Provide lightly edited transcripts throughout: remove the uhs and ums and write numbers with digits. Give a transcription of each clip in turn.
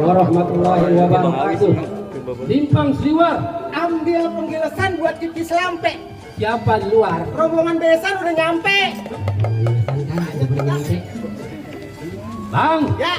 warahmatullahi wabarakatuh. Limpang Sliwar, ambil penggilesan buat cuci selampe. siapa di luar? Rombongan besan udah nyampe. Bang, Ya,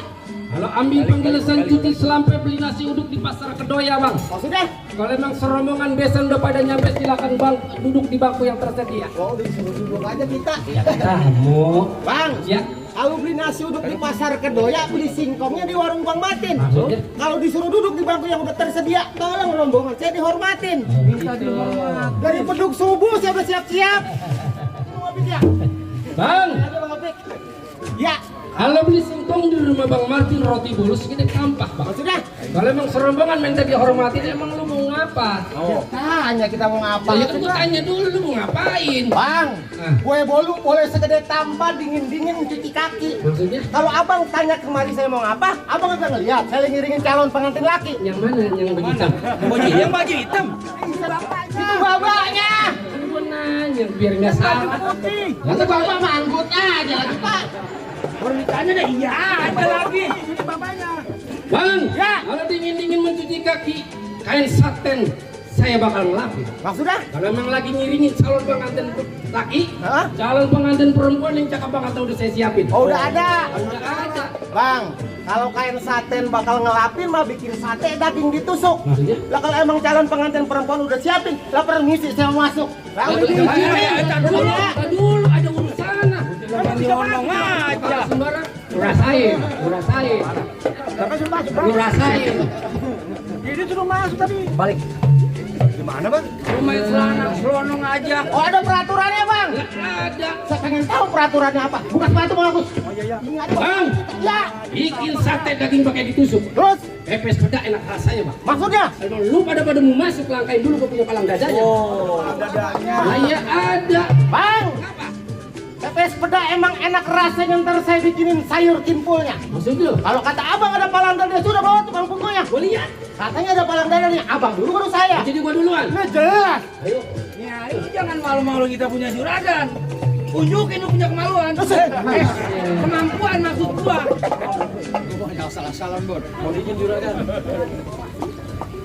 kalau ambil penggilesan cuci selampe beli nasi uduk di pasar Kedoya, Bang. oh sudah. Kalau emang serombongan besan udah pada nyampe, silakan Bang duduk di bangku yang tersedia. Oh, udah disuruh-suruh aja kita. Kamu, Bang, ya. kalau beli nasi uduk di pasar Kedoya, beli singkongnya di warung Bang Matin. Maksudnya? Kalau disuruh duduk di bangku yang udah tersedia, tolong rombongan saya dihormatin. Bisa dihormat. Dari beduk subuh saya udah siap-siap. Bang Opik ya? Bang, Ada Bang Opik? Ya, kalau beli singkong di rumah Bang Martin roti bulus gede kampak, Bang. oh sudah. Kalau emang serombongan minta dihormatin, emang lu mau ngapa? Oh. Tanya kita mau ngapa? Ya kan gua tanya dulu lu mau ngapain? Bang, Nah. kue bolu boleh segede tampan dingin-dingin mencuci kaki. Maksudnya? Kalau abang tanya kemari saya mau ngapa, abang nggak ngeliat. Saya lagi ngiringin calon pengantin laki. Yang mana yang begitu? Yang baju hitam. Itu babaknya. Gua nanya biar nggak salah. Itu bapak mah anggotnya aja lagi pak. Pernikahannya dah iya ada lagi. Ini bapaknya. Bang, Ya. kalau dingin-dingin mencuci kaki, kain saten saya bakal ngelapin. Maksudnya? Kalau emang lagi ngiringin calon pengantin laki, Hah? calon pengantin perempuan yang cakep banget udah saya siapin. Oh udah ada. Udah ada. Bang, kalau kain saten bakal ngelapin mah bikin sate daging ditusuk. Maksudnya? Lah kalau emang calon pengantin perempuan udah siapin, lah permisi saya mau masuk. Lah udah diizinin. Tar dulu, ada urusan lah. Jangan diomong aja. Kalau sembarang, lu rasain. Bapak suruh masuk, Bang. Lu rasain. Jadi suruh masuk tadi. Balik. Gimana bang? Lu main selonong aja. Oh ada peraturannya bang. Nggak ada. Saya pengen tahu peraturannya apa. Buka sepatu bang Agus. Oh iya. Ini ada bang. Bang, Ya. bikin sate daging pakai ditusuk. Terus Pepes peda enak rasanya bang. maksudnya? Kalau lu pada mau masuk, langkain dulu gue punya palang dadanya. Dadanya. Nah, iya ada. Bang. Pepes peda emang enak rasanya, ntar saya bikinin sayur kimpulnya. Maksud lu? Kalau kata abang ada palang dada, sudah bawa tukang punggungnya. Gue lihat. Katanya ada palang dadanya, abang dulu baru saya. Jadi gue duluan. Nah jelas. Ayo. Ya, lu jangan malu-malu kita punya juragan. Tunjukin lu punya kemaluan. Kemampuan maksud gua.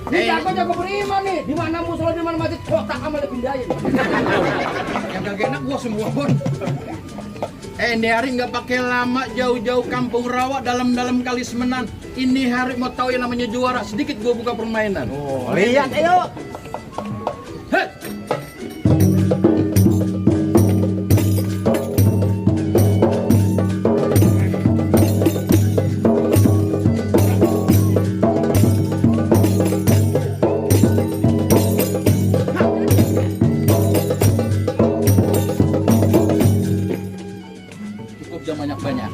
Ini jago beriman nih. Di mana musola di mana masjid kotak sama dipindahin. Yang kagak enak gua semua, Bon. Ini hari nggak pakai lama jauh-jauh kampung rawa dalam-dalam kali semenan. Ini hari mau tahu yang namanya juara. Sedikit gua buka permainan. Lihat ayo. Hei! Cukup jangan banyak-banyak.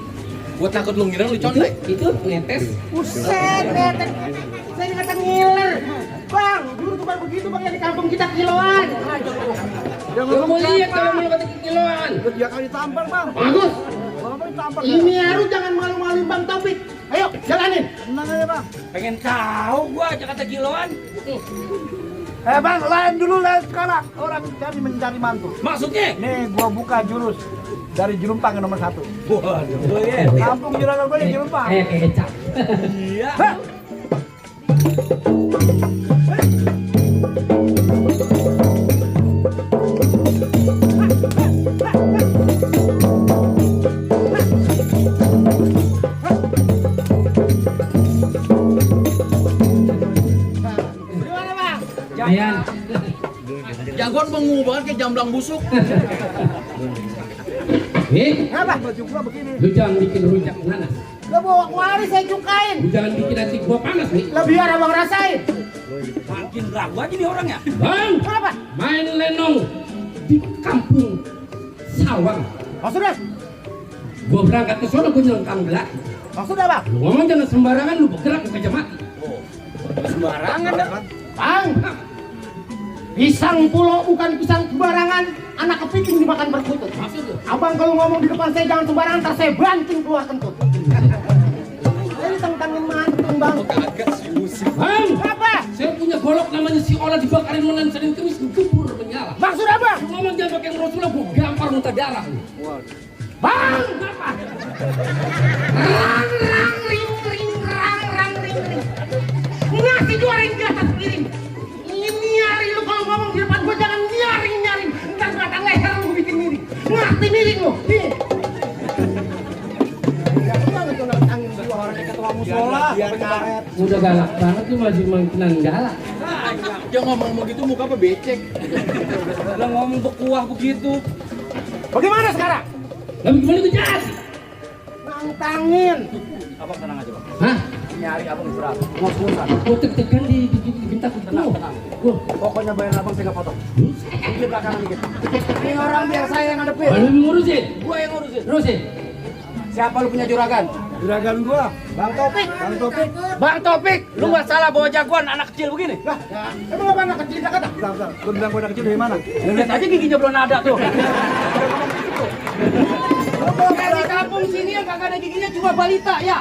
Gua takut lu ngira lu contek. Itu ngetes. Buset, ngeten. Saya ini kata ngiler. Bang, dulu bukan begitu bang, yang di kampung kita kiloan. Gue mau lihat kalau mau kata kiloan. Dia kali tampar, Bang. Bagus. Bapak ditampar. Ini harus jangan malu-maluin Bang Taufik. Ayo, jalanin. Tenang aja, Bang. Pengen tahu gua aja kata kiloan. Bang, lain dulu, lain sekarang. Orang cari mencari mantu. Maksudnya? Nih, gua buka jurus dari Jerumpang yang nomor 1. Waduh, ya. Kampung juragan gua di Jerumpang. Kayak kecap. Iya. Gimana bang? Ayan. Jagoan bengu banget kayak jamblang busuk. Nih, Apa? Baju gua begini. lu jangan bikin rujak nanas. Gak bawa kemari saya cukain. Lu jangan bikin nanti gua panas nih. Lah biar abang rasain. Makin ragu aja nih orangnya. Bang, Kenapa? main lenong di kampung Sawang. Maksudnya? Gua berangkat ke sono, gua nyelengkam gelar. Maksudnya bang? Lu ngomong jangan sembarangan, lu bergerak lu aja mati. Sembarangan dah. Bang, pisang pulau bukan pisang sembarangan. Anak kepiting dimakan berkutut. Maksud lu? Abang kalau ngomong di depan saya jangan sembarangan, ntar saya banting keluar kentut. Jadi tentangin mantung bang. Bang, Apa? saya punya golok namanya si Ola dibakarin menan Senin Kemis gempur menyala. Maksud apa? Lu ngomong jangan pakai Rasulullah, gua gampar muntah darah. Bang! Apa? Rang rang ring ring rang rang ring ring. Nasi goreng di atas piring. Ini nyari lu kalau ngomong di depan gua jangan nyaring nyaring. Ntar belakang leher lu bikin miring. Ngerti miring lu? Nih. Udah galak banget tuh, masih makinan galak. Jangan ngomong gitu muka apa becek. Lah ngomong bekuah begitu. Bagaimana sekarang? Lalu gimana tuh jas? Nantangin. Abang tenang aja, Bang. Hah? Nyari abang istirahat. Gua tekan di bentak itu. Tenang, tenang. Gua. Pokoknya bayaran abang saya nggak potong. Di belakang dikit. Ini orang biar saya yang ngadepin. Lu ngurusin. Gua yang ngurusin. Terusin. Siapa lu punya juragan? Juragan gua. Bang Topik. Bang Topik. Bang Topik, lu nggak salah bawa jagoan anak kecil begini. Lah, Emang abang anak kecil kata? bentar. Gua bilang gua anak kecil dari mana? Lihat aja giginya belum ada tuh. Kayak di kampung sini yang kagak ada giginya cuma balita ya.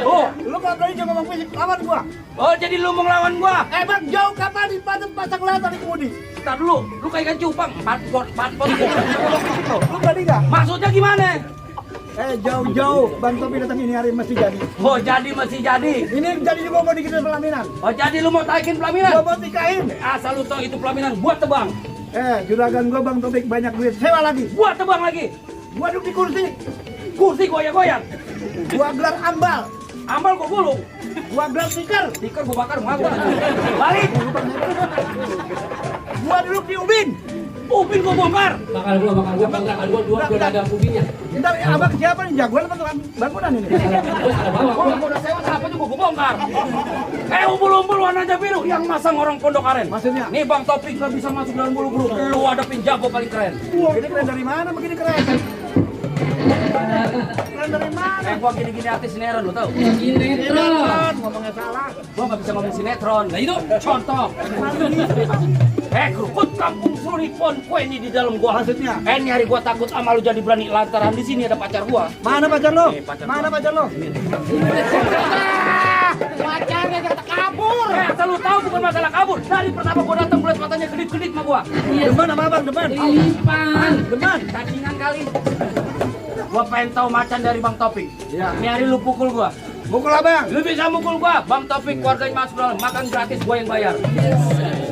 Oh, Lu kalau berani jangan ngomong fisik lawan gua. oh jadi lu mau ngelawan gua? Bang, jauh kapan di padet pasang lata di kemudi? Ntar dulu, lu kayak ikan cupang, empat pot. Lu berani enggak? Maksudnya gimana? Jauh-jauh Bang Topi datang ini hari mesti jadi. Oh jadi masih jadi. Ini jadi juga mau dikirim pelaminan. Oh jadi lu mau taikin Gua pelaminan? mau nikahin. Asal lu tau itu pelaminan buat tebang. Juragan gua Bang Topik banyak duit. Sewa lagi. Buat tebang lagi. Gua duduk di kursi. Kursi goyang-goyang. Gua gelar ambal. Ambal gua gulung. Gua gelar tikar. Tikar gua bakar mau apa? Balik. Gua duduk di ubin. Upin gua bongkar. Bakal gua kontrakan gua udah ada ubinya. Ntar abang siapa nih, jagoan apa tukang bangunan ini? Gua salah bawa. Gua udah sewa apa juga gua bongkar. Umbul-umbul warnanya biru yang masang orang Pondok Aren. Maksudnya? Nih Bang Topik nggak bisa masuk dalam bulu-bulu. Lu hadapin jago paling keren. Wah, ini keren dari mana begini keren? Keren dari mana? Gua gini-gini artis sinetron lu tahu? Sinetron. Ngomongnya salah. Gua nggak bisa ngomong sinetron. Nah itu contoh. Kerukut kampung Suripon kue ini di dalam gua. Maksudnya? Ini hari gua takut sama lu jadi berani lantaran di sini ada pacar gua. Mana pacar lo? Pacar Mana pacar lo? Pacarnya kata kabur. Asal lu tahu bukan masalah kabur. Dari pertama gua datang kulit matanya kedip-kedip sama gua. Depan apa abang? Depan. Lipan. Depan. Tandingan kali. Gua pengen tahu macan dari Bang Topik. Iya. Ini hari lu pukul gua. Mukul abang. Lu bisa mukul gua. Bang Topik keluarganya masuk dalam. Makan gratis gua yang bayar.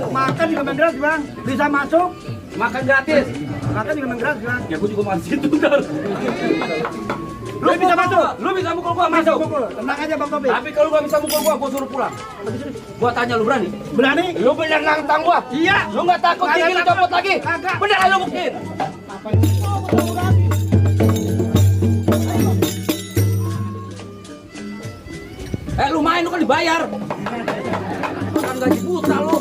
Makan juga main gratis bang. Bisa masuk. Makan gratis. Makan juga main gratis bang. Ya gua juga makan situ ntar. Lu bisa masuk. Lu bisa mukul gua masuk. Mukul. Tenang aja bang Topik. Tapi kalau gua bisa mukul gua suruh pulang. Gua tanya lu berani? Berani? Lu bener nantang gua? Iya. Lu nggak takut Kagak gigi lu takut. copot lagi? Kagak. Bener lu buktiin. Lu main lu kan dibayar. Kan gaji buta lu.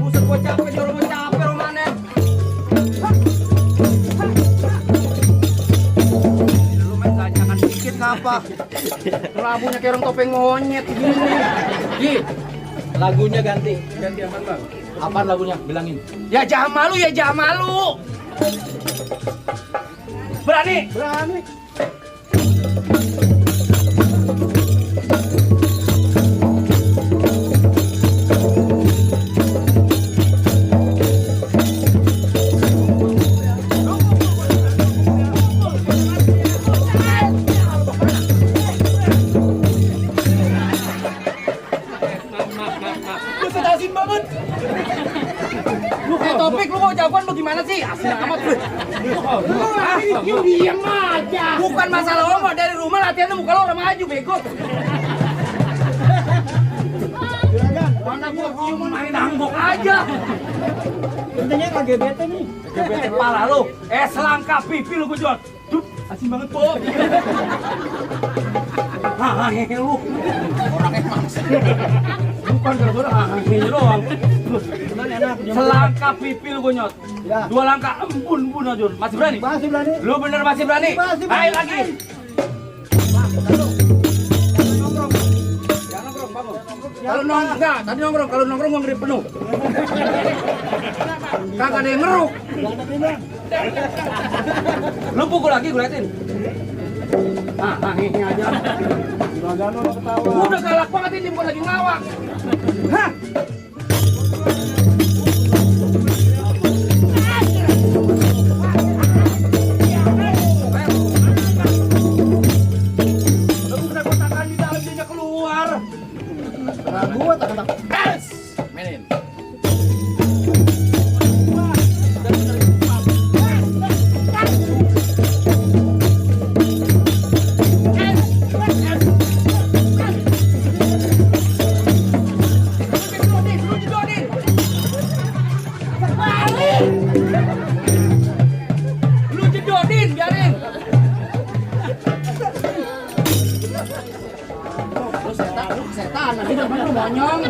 Buset gua capek di rumah capek romannya. Lu main ganjangan dikit ngapa? Rambutnya kayak orang topeng monyet gini. Gi, lagunya ganti. Ganti apaan bang? Apaan lagunya? Bilangin. Ya jangan malu, ya jangan malu. Berani? Berani. Lu sudah asin banget. Topik, lu mau jagoan lu gimana sih? Asin amat lu. Lu diam aja. Bukan masalah lo, mau dari rumah latihan muka lo orang maju, bego. Mana gua cium main anggok aja. Intinya KGBT nih. LGBT pala lu. Selangkah pipi lu gua jual. Duh, asin banget, Bob. Hahahe lu. Orangnya mangsa. Bukan gara-gara hahahe doang. Selangkah pipi lu gua nyot. Ya. 2 langkah embun aja. Masih berani? Masih berani. Lu bener masih berani? Masih berani. Ayo lagi. Kalau nongkrong, tadi nongkrong, kalau nongkrong gua ngeri penuh. Kagak ada yang ngeruk. Lu pukul lagi gue liatin. Ini aja. Udah galak banget ini bukan lagi ngawak. Hah? Lu udah kotakan di dalam dia keluar. Gua tak. Mainin. Lu jedodin, biarin. Lu setan, nanti depan lu monyong.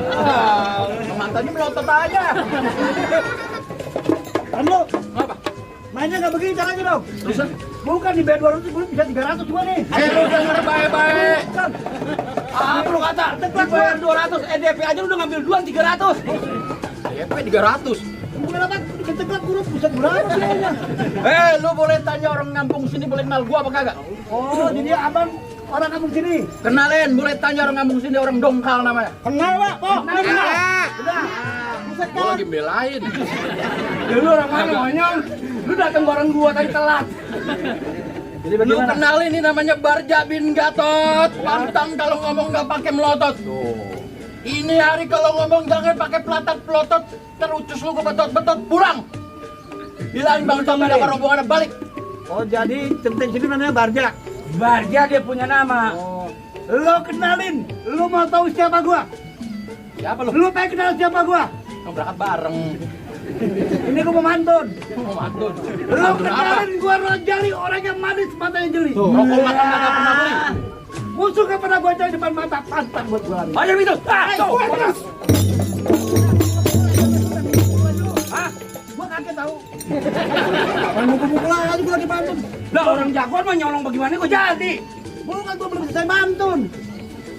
Mantannya melotot aja. Kan lu. Apa? Mainnya nggak begini caranya dong. Bukan di bed 200 gue bisa 300 gua nih. Lu denger baik-baik. Apa lu kata? Bayar 200, DP aja lu udah ngambil duluan 300. DP 300. Bukan apa? Keteglak kurus bisa berapa biayanya? Lu boleh tanya orang kampung sini boleh kenal gua apa kagak? Oh, jadi abang orang kampung sini. Kenalin, boleh tanya orang kampung sini orang dongkal namanya. Kenal pak? Oh, kenal. Udah. Buset Gua lagi belain. Ya lu orang mana monyong? Lu datang bareng gua tadi telat. Jadi Lu bagaimana? kenal ini namanya Barja bin Gatot. Pantang kalau ngomong nggak pakai melotot. Ini hari kalau ngomong jangan pakai pelatot-pelotot. Terucus lu ke betot-betot pulang. Bilangin Bang Tom ada rombongan balik. Oh, jadi centeng sini namanya Barja. Barja dia punya nama. Oh. Lo kenalin. Lo mau tahu siapa gua? Siapa lu? Lu pengen kenal siapa gua? Yang berangkat bareng. Ini gua pemantun. Mantun. Lu kenalin gua Rojali, orang yang manis, matanya jeli. Rokok makan kagak pernah beli. Musuh gak pernah gua cari depan mata, pantang buat gua lari. Ayo itu. Gua kaget tahu. Orang mukul-mukul aja gua lagi pantun. Lah orang jagoan mah nyolong bagaimana kok jadi? Bukan gua belum selesai mantun.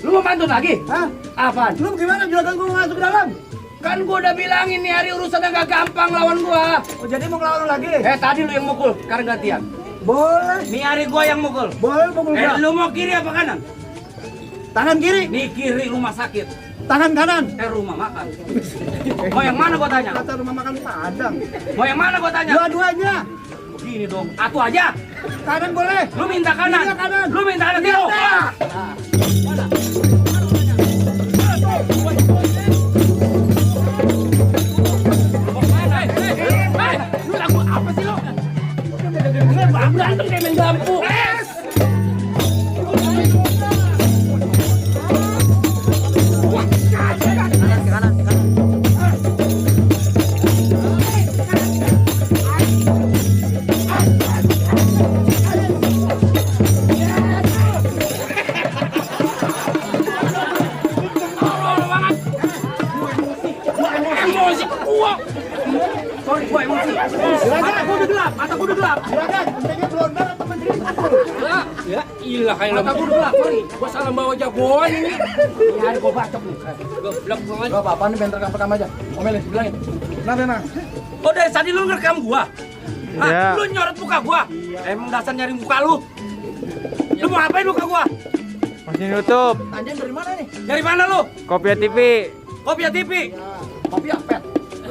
Lu mau mantun lagi? Hah? Apaan? Lu gimana juragan gua masuk ke dalam? Kan gua udah bilangin nih hari urusan gak gampang lawan gua. Oh jadi mau ngelawan lu lagi? Tadi lu yang mukul, sekarang gantian. Boleh. Nih hari gua yang mukul. Boleh mukul gua. Lu mau kiri apa kanan? Tangan kiri, Nih kiri rumah sakit, tangan kanan. rumah makan. Mau yang mana gua tanya? Kata rumah makan Padang. Mau yang mana gua tanya? Dua-duanya. Begini dong, atu aja. Kanan boleh. Lu minta kanan. Iya, kanan. Lu minta kanan. Tiro. Lu lagu apa sih lo? Berantem kayak main lampu. Sorry, gua emosi. Mataku udah gelap, mataku udah gelap. Juragan, pentingnya blonder atau menteri? Ya, ilah kayak Mataku udah gelap, sorry. Gua salah bawa jagoan ini. Ini hari gua bacok nih. Goblok banget. Gak apa-apa nih, bentar rekam aja. Omelin, bilangin. Nah. Oh dari tadi lu ngerekam gua? Hah? Lu nyorot muka gua? Emang dasar nyari muka lu? Lu mau ngapain muka gua? Masih nutup. Tanjain dari mana nih? Dari mana lu? Kopia TV. Kopia TV? Kopi apa?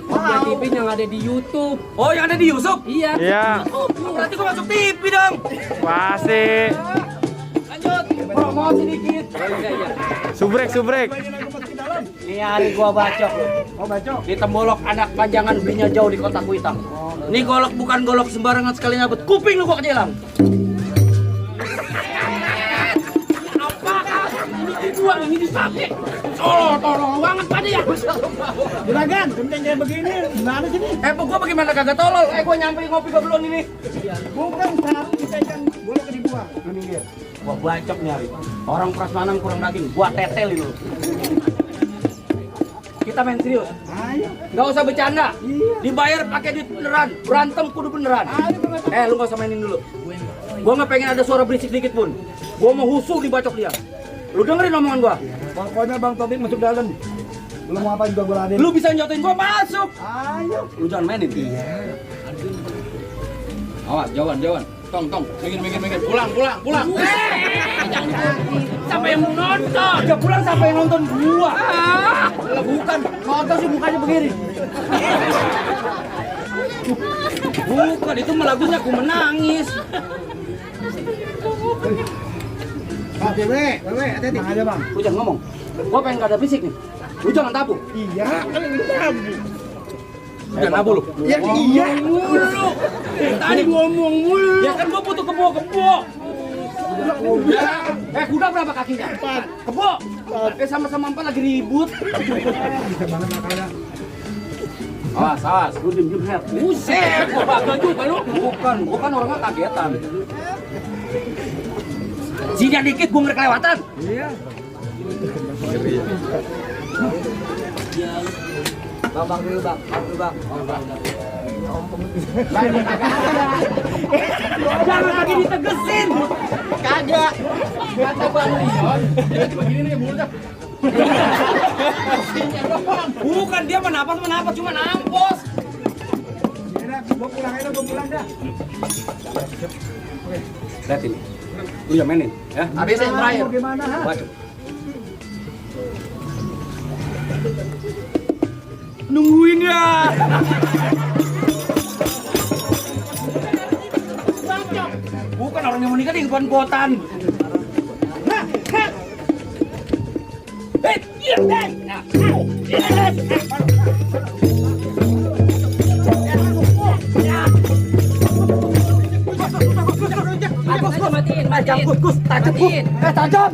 Dia TV yang ada di YouTube. Oh yang ada di Yusuf? Iya. Iya. Oh, berarti gua masuk TV dong. Pasti. Lanjut. Promosi dikit. Subrek. Ini hari gua bacok lu. Oh bacok. Di Tembolok anak panjangan belinya jauh di kota Kuitang. Ini golok bukan golok sembarangan sekali nyabut. Kuping lu gua kejelang. Buang ini dipakai. Tolong banget pada ya. Juragan, penting kayak begini. Gimana sih ini? Gua bagaimana kagak tolol? Gua nyampe ngopi gua belum ini. Bukan seharusnya kita ikan boleh ke dibuang. Lu minggir. Gua bacok nih hari. Orang prasmanan kurang daging, gua tetelin lu. Kita main serius. Ayo. Nggak usah bercanda. Iya. Dibayar pakai duit beneran. Berantem kudu beneran. Lu nggak usah mainin dulu. Gua nggak pengen ada suara berisik dikit pun. Gua mau husu dibacok dia. Lu dengerin omongan gua. Pokoknya Bang Tobing masuk dalam. Lu mau apa juga gua ladenin. Lu bisa nyotain gua masuk. Ayo. Lu jangan mainin. Iya. Awas, jauhan. Tong. Minggir. Pulang. Sampai yang mau nonton. Udah pulang sampai nonton gua. Lah bukan. Nonton sih mukanya begini. Bukan, itu mah lagunya aku menangis. Pak Dewe, hati-hati. Aja Bang. Lu jangan ngomong. Gua pengen gak ada fisik nih. Lu jangan tabu. Iya, kan ini tabu. Jangan tabu lu. Ya iya. Mulu. Tadi ngomong mulu. Ya kan gua butuh kebo. Kuda. Kuda berapa kakinya? 4. Kebo. Sama-sama 4 lagi ribut. Bisa banget makalnya. Awas, lu diem head. Buset, gua bangga juga lu. Bukan orangnya kagetan. Sini dikit gua ngekelewatan. Iya. Bang dulu bang. Jangan lagi ditegesin. Kagak. Kata Bang Leon. Begini nih mulutnya. Bukan dia menapas, cuma nampos. Gua pulang dah. Lihat ini. Lu yang mainin, ya. Habis yang terakhir. Gimana ha? Baca. Nungguin ya. Bukan orang yang mau nikah di kuan-kuotan. Matiin. Tajam.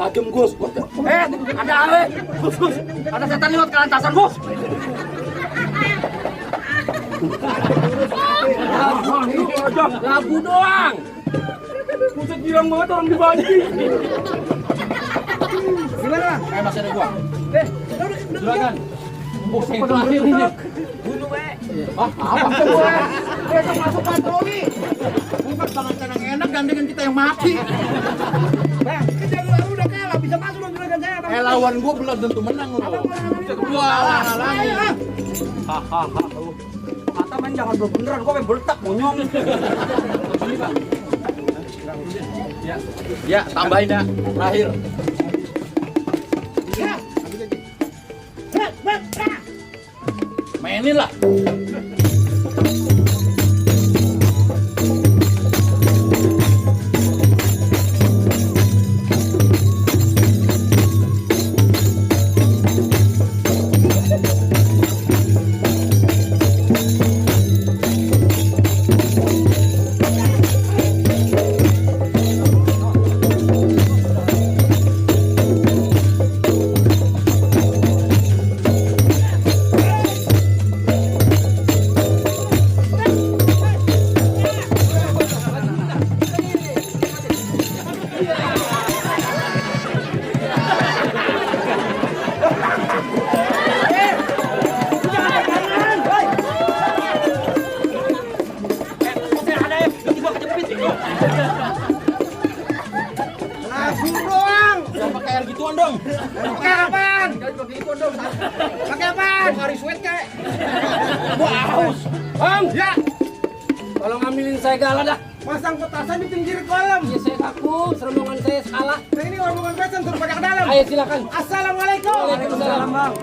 Tajam Gus. Ada awe. Gus. Ada setan lewat ke lantasan Gus. Lagu doang. Buset girang banget orang di banci. Gimana? Masih ada gua. Silakan. Yang terakhir ini. Apa sih gua? Besok masuk patroli. Bukan tenang-tenang enak gandengan kita yang mati. Bang, kita dulu udah kalah, bisa masuk dong juragan saya, Bang. Lawan gua belum tentu menang lo. Gua halangi. Mata main jangan beneran, gua main bertak monyong. Sini, Pak. Ya, tambahin ya. Terakhir. Mainin lah. Lagu doang. Jangan pakai air gituan dong. Pakai apaan? Jangan pakai gituan dong. Pakai apaan? Hari sweat kayak. Gua haus. Bang, Ya, tolong ambilin saya galah dah. pasang petasan di pinggir kolam. Ya saya ngaku, serombongan saya salah. Nah, ini rombongan petasan turun pada ke dalam. Ayo silakan. Assalamualaikum. Waalaikumsalam. Bang.